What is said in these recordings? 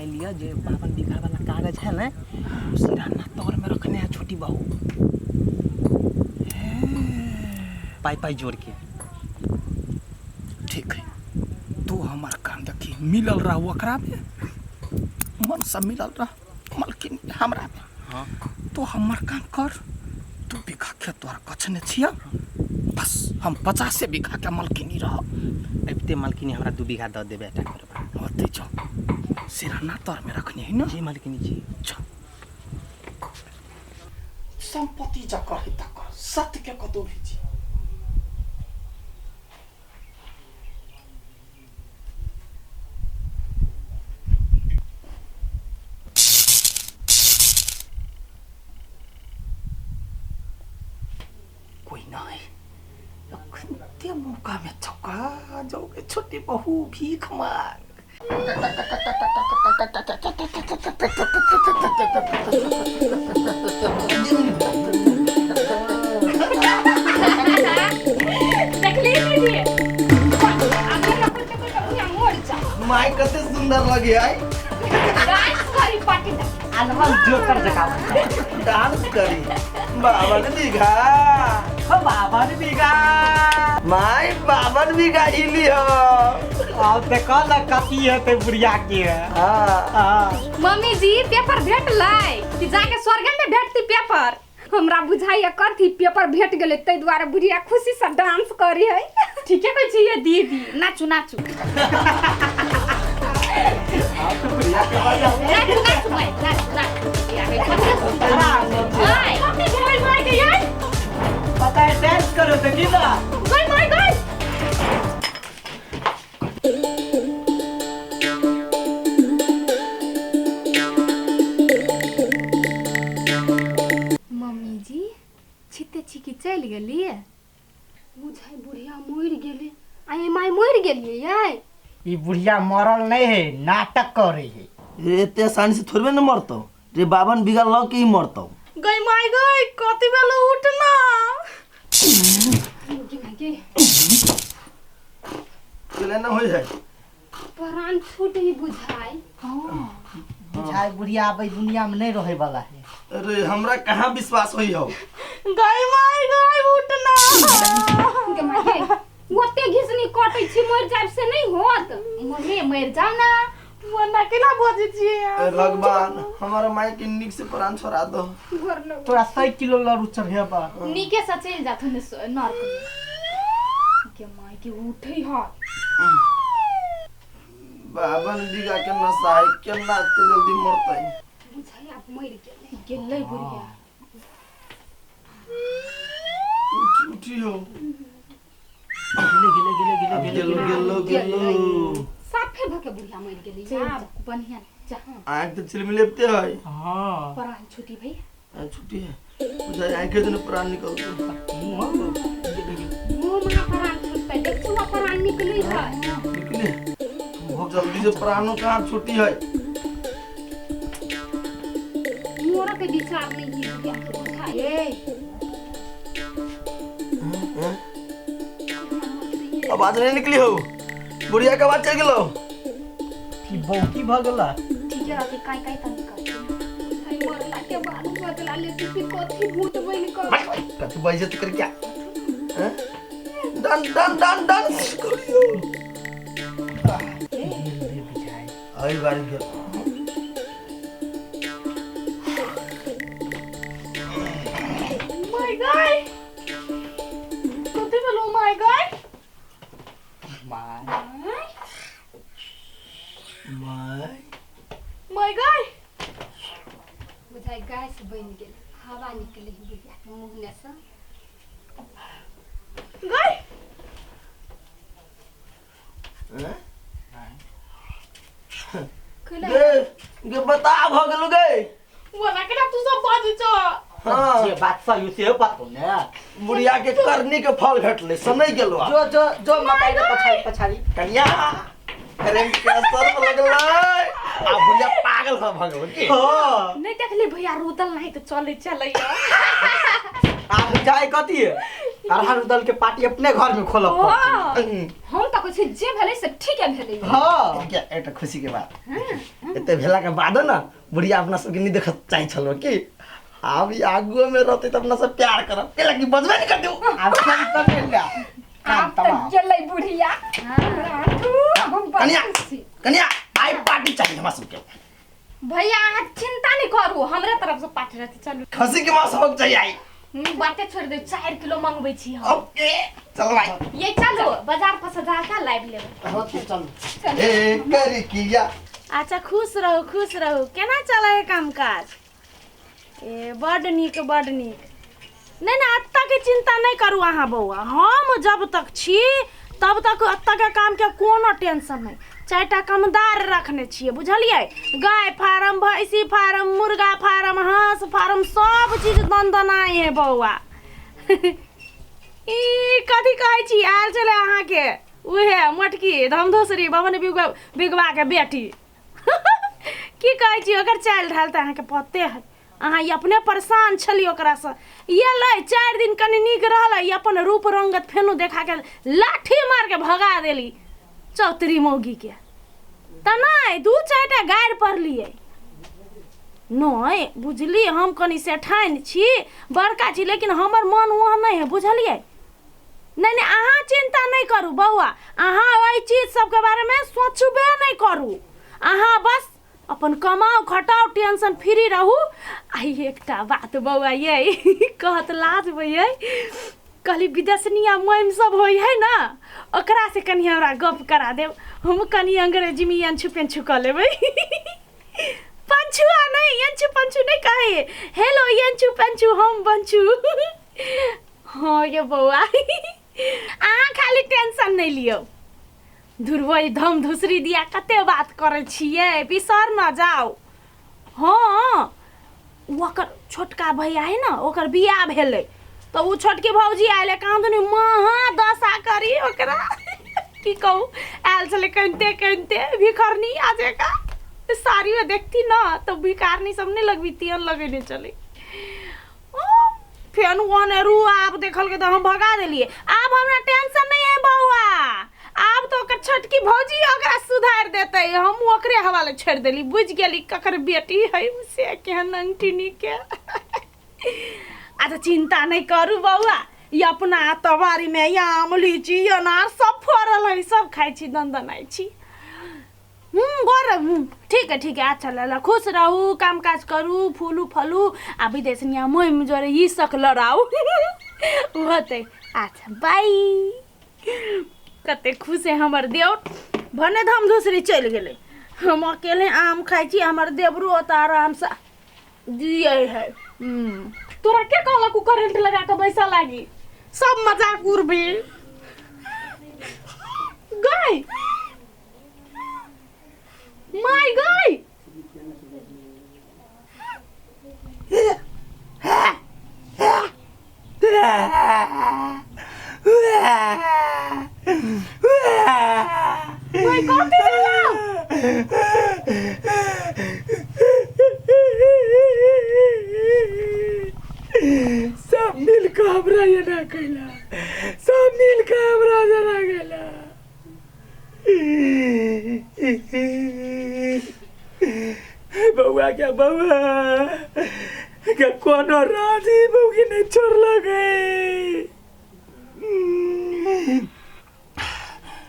लिअ जे 52 बीघा वाला कागज है ने, ओ सिरहाना तर में रखने है छोटी बहू, पाई पाई जोड़ के। ठीक है, तू हमार काम देखी, मिलल रह ओकरा में, मन से मिलल रह मलकिन हमरा में। हाँ। तू हमर काम कर, 2 बीघा खेत तोहर कछने छिया, बस हम 50 बीघा के मलकिनी रह। अबिते मलकिनी हमरा 2 बीघा दऽ देबे टा करबा। ओते जाओ, सिरहाना तर में रखने है ना? जी मलकिनी जी। जा। संपत्ति जकर है तकर, सत्य के कतौ भी जी। कोई नहीं, अखनते मौका में चौका जाओगे छोटी बहू भीख मांग। देखली दीदी, आगे ना कुछ कुछ बुढ़िया मर जा। माय कते सुंदर लगे है। डांस करी पार्टी दा। अनमोल जोकर जका डांस करी। 52 बीघा। हो 52 बीघा। My 52 बीघा इली हो। आब देखो ना कथी हेतै बुढ़िया के। हाँ। हाँ। मम्मी जी पेपर भेटलै कि जाके स्वर्ग में भेटती पेपर? हमरा बुझाइया कथी पेपर भेट गेलै, ताहि दुआरे बुढ़िया खुशी से डांस करी है। ठीके कहै छियै दीदी, नाचू नाचू। नाचू नाचू माय, नाचू नाचू। माय, कथी भेल माय के यार? पता है डांस करो तो की ना? गई माय गई। मम्मी जी छिते छिकी चलि गेलियै, बुझाइ बुढ़िया मरि गेलै। आइ माय मरि गेलियै यै? ई बुढ़िया मरल नहीं है, नाटक करे है। रे एते आसानी से थोड़बे न मरतौ रे, 52 बीघा लऽ के ही मरतौ। गई माय गई, कथी भेलो उठना? गे माय गे। चले न होय है। प्राण छूट ही बुझाई। हाँ। बुझाई बुढ़िया आब दुनिया में नहीं रहे वाला है। अरे हमरा कहाँ विश्वास होई हो? गई माय गई उठना। गे माय गे, ओते घिसनी कटै छी, मर जाब से नहीं होत। मम्मी मर जाओ ना। वरना केना बजै छियै? ए भगवान, हमारा माय के निक से प्राण छोड़ा दो। घर लग। तोरा 100 किलो लड़ू चढ़ेबा। नीके से चलि जाथुन नर्क में। के माय के उठै ह। 52 बीघा के नशा है, केना एते जल्दी मरतै? बुझाइ आब मरि गेलै। गेलै बुढ़िया। उठी उठी हो। गेलै गेलै गेलै गेलै गेलो गेलो गेलो। साफे भऽ के बुढ़िया मरि गेलै। आब बढ़िया जा। आँख तो चिलमिलेते है। हाँ। प्राण छुटी भैया। आँख छुटी है, बुझाइ आँखे दुनू प्राण निकलतै। मुँह में प्राण छुटतै, देख छुआ प्राण निकलै है। निकले जल्दी से, प्राणों कहाँ छुटी है? मोरा के विचार नहीं है बुढ़िया के बुझाइ। आवाज नहीं निकली हो बुढ़िया के आवाज चल गेलो। की बौकी भ गेला। ठीक है राती काई काई तनी करते। बुझाइ मरला के बाद बदला लेती कि कथी भूत बनि कऽ। कथी बेइज्जत कर क्या? हैं? डन डन डन डन करियो। आई बारी गेल। My गॉड, कथी भेलो my God? My my my God. बुझाइ गैस बनि गेल, हवा निकलै है बुढ़िया के मुँह ने से। गई हैं? कैला गे गे बता भ गेलो गे। वना केना तू सब बाजै छ? हाँ। जे बात सही से बात ने। बुढ़िया के करनी के फल भेटलै, समय गेलो। जो जो जो मकाई के पछाड़ी पछाड़ी। कनिया अरे के असर लगलै आ बुढ़िया पागल भ गेल की? हाँ। नहीं देखली भैया रुदल नहीं तो चले चले। आ बुझाइ कथी है? अरहर दल के पार्टी अपने घर में खोलब। हम तो कहै छी जे भेलै से ठीके भेलै। हाँ। क्या एकटा खुशी के बात। एते भेला के बादो ना बुढ़िया अपना सबके नहीं देखत चाहे छलो की आब ई आगुओ में रहते त अपना सब प्यार करब केला की बजबे नहीं कर देऊ। आब काम तब भेल काम आब तऽ तमाम। गेलै बुढ़िया। राखू, हम बड़ कनिया खुश छी। कनिया आई पार्टी चाहिए हमरा सबके। भैया अहाँ चिंता नहीं करू, हमरे तरफ से पार्टी रहती। चलू खसी के मांस होक चाहिए आई। बाते छोड़ दे, 4 किलो मंगबै छी हम। ओके चल भाई ये चलू बाजार पर से जाके लाइव लेबै। होते चलू। ए कर किया। अच्छा खुश रहू खुश रहू। केना चलै है काम काज? ए बड नीक बड नीक। नहीं नहीं अत्ता के चिंता नहीं करू अहाँ बौआ, हम जब तक छी तब तक अत्ता के काम के कोनो टेंशन नहीं। 4टा कमदार रखने छियै बुझलियै, गाय फार्म भैंसी फार्म मुर्गा फार्म हंस फार्म सब चीज दनदनाइ है बौआ। ई कथी कहै छी आयल छलै अहाँके उहे मोटकी धमधोसरी भवन बिगवा के बेटी। की कहै छी ओकर चालि ढाल तऽ अहाँके पते है, अहाँ ई अपने परेशान छली ओकरासँ। एलै 4 दिन कनि नीक रहलै, ई अपन रूप रंगत फेनो देखा के लाठी मार के भगा देली चौतरी मौगी के। तऽ नहि 2-4 टा गारि पढ़लियै नहि बुझली। हम कनि सेठानि छी बड़का छी, लेकिन हमर मन ओहन नहि है बुझलियै। नहीं नहीं अहाँ चिंता नहीं करू बौआ, अहाँ ओहि चीज सबके बारेमे सोचबे नहीं करू। अहाँ बस अपन कमाउ खटाउ टेंशन फ्री रहू। आ एकटा बात बौआ ये कहत लाज होइए, कहली विदेशनिया मैम सब होइ है ना, ओकरा से कनि हमरा गप करा देब, हम कनि अंग्रेजीमे अंछु पेंछु कऽ लेबै। पंछुआ नहीं अंछु पंछु नहीं कहे, हेलो अंछु पंछु हम बंछु। हाँ ये बौआ अहाँ खाली टेंशन नहीं लियौ। धुरवई धम धुसरी दिया कते बात करै छियै, बिसर न जाउ। हाँ ओकर छोटका भैया है ना, ओकर बियाह भेलै तऽ ओ छोटकी भौजी आयल कहाँ दुनू महा दशा करी ओकरा। की कहू आयल छलै कनिते कनिते भिखरनी आ जेका साड़ियो देखती न तऽ भिखारनी सब नहि लगबी तेहन लगेने छलै। फेन ओहने रू आब देखलकै तऽ हम भगा देलियै। आब हमरा टेंशन नहीं है बौआ, आब तो ओकर छोटकी भौजी ओकरा सुधारि देतै, हम ओकरे हवाले छोड़ि देली। बुझि गेली ककर बेटी है से केहन अंगठिनी के। अच्छा चिंता नहीं करू बौआ, ई अपना तबारी में आम लीची अनार सब फड़ल है, सब खाइ छी दनदनाइ छी। बड़ ठीक है ठीक है। अच्छा ल खुश रहू, काम काज करू, फूलू फलू आ विदेशनिया मोहिम जोरे ई सक लड़ाउ होतै। अच्छा बाय। कते खुश है हमर देवर, भने धम दूसरी चलि गेलै, हम अकेले आम खाइ छी, हमर देवरो ओतऽ आरामसँ जियै है। तोरा के कहलक उ करेंट लगा के बैसा लागी? सब मजाक उड़बी गई माय गई। कोई कथी भेलौ? सब मिल के हमरा एना कैला, सब मिल के हमरा जना गेला। बौआ के बौआ के कोनो राजी बौकी नहीं छोड़लक।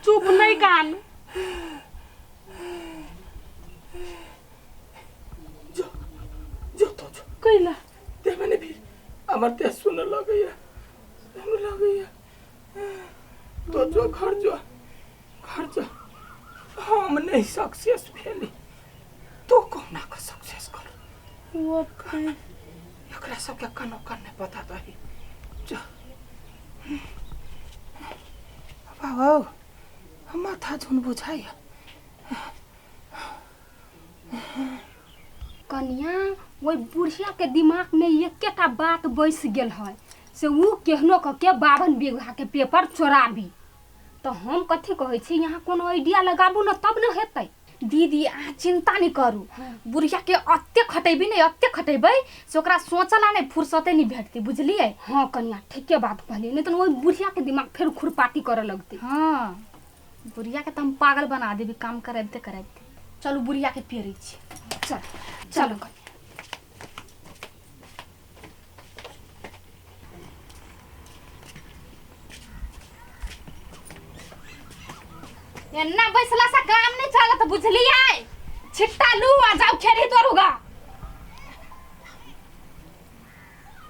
चुप नहीं कान। जो जो तो जो कैला ते मैंने भी हमर ते सुन लगैया सुन लगैया। तो जो घर जो घर जो हम नहीं सक्सेस भेली तो कहुना के सक्सेस कर। एकरा सबके कनो कन नहीं पता दही। जो बाबू माथा झुन बुझाइया। कनिया ओहि बुढ़िया के दिमाग में एकेटा बात बैस गेल है से उ केहनो क के 52 बीघा के पेपर चोराबी। तो हम कथी कहै छी, यहाँ कोनो आइडिया लगाबू न तब न हेतै। दीदी अहाँ चिंता नहीं करू, बुढ़िया के अत्ते खटेबी नहीं अत्ते खटेबै से ओकरा सोचला नहीं फुर्सते नहीं भेटतै बुझलियै। हाँ कनिया ठीके बात कहलियै, नहीं तो ओहि बुढ़िया के दिमाग फेर खुरपाती करऽ लगतै। हाँ बुढ़िया के तो हम पागल बना देबी काम कराबिते कराबिते। चलू बुढ़िया के पेरै छी। चल चलो। एन्ना बैसला से काम नहीं चलत बुझलियै। छिट्टा लू आ जाओ खेरी तोड़ूगा।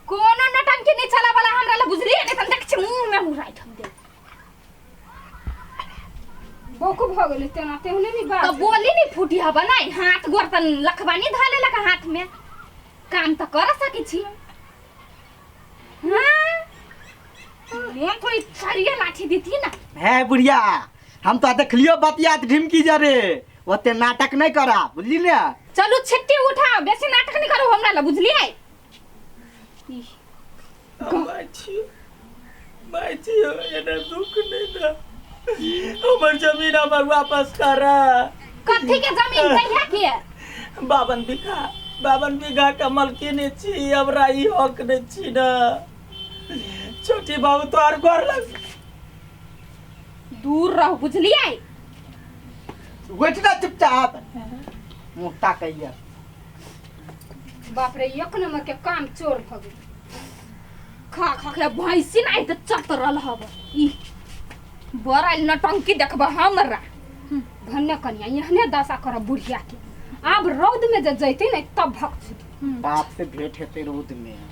कोनो नौटंकी नहीं चला वाला हमरा ला बुझलियै, नहीं त देख छी मुंह में मुराई हम दे। बौको भ गेलै तेना तेहने नहीं बात। तो बोली नहीं फूटी हबा नहीं, हाथ गोर त लखबानी धाले लगा हाथ में, काम त कर सकी छी। हां मोन कोई छरिया लाठी देती ना। है बुढ़िया हम तो देखलियो बतिया ढिमकी जरे ओते नाटक नहीं करा बुझली ने। चलू छिट्टी उठाओ, बेसी नाटक नहीं करो हमरा ला बुझलियै। माय छियो एना दुख नहीं दा, हमर जमीन हमर वापस करा। कथी के जमीन कहिया के? 52 बीघा, 52 बीघा के मलकिनी छी, हमरा ई हक नहीं छी ना। छोटी बाबू तोहर घर लग दूर रहो बुझलियै। बैठ ना चुपचाप मुँह कहिया। बाप रे एक नंबर के काम चोर भ गेल। खा खा के भैंसी नहीं त चत रहल हब। ई बड़ा नौटंकी देखब हमरा। धन्य कनिया एहने दशा करब बुढ़िया के। आब रौद में जे जैते ने तब भक छुटी। बाप से भेंट हेतै रौद में।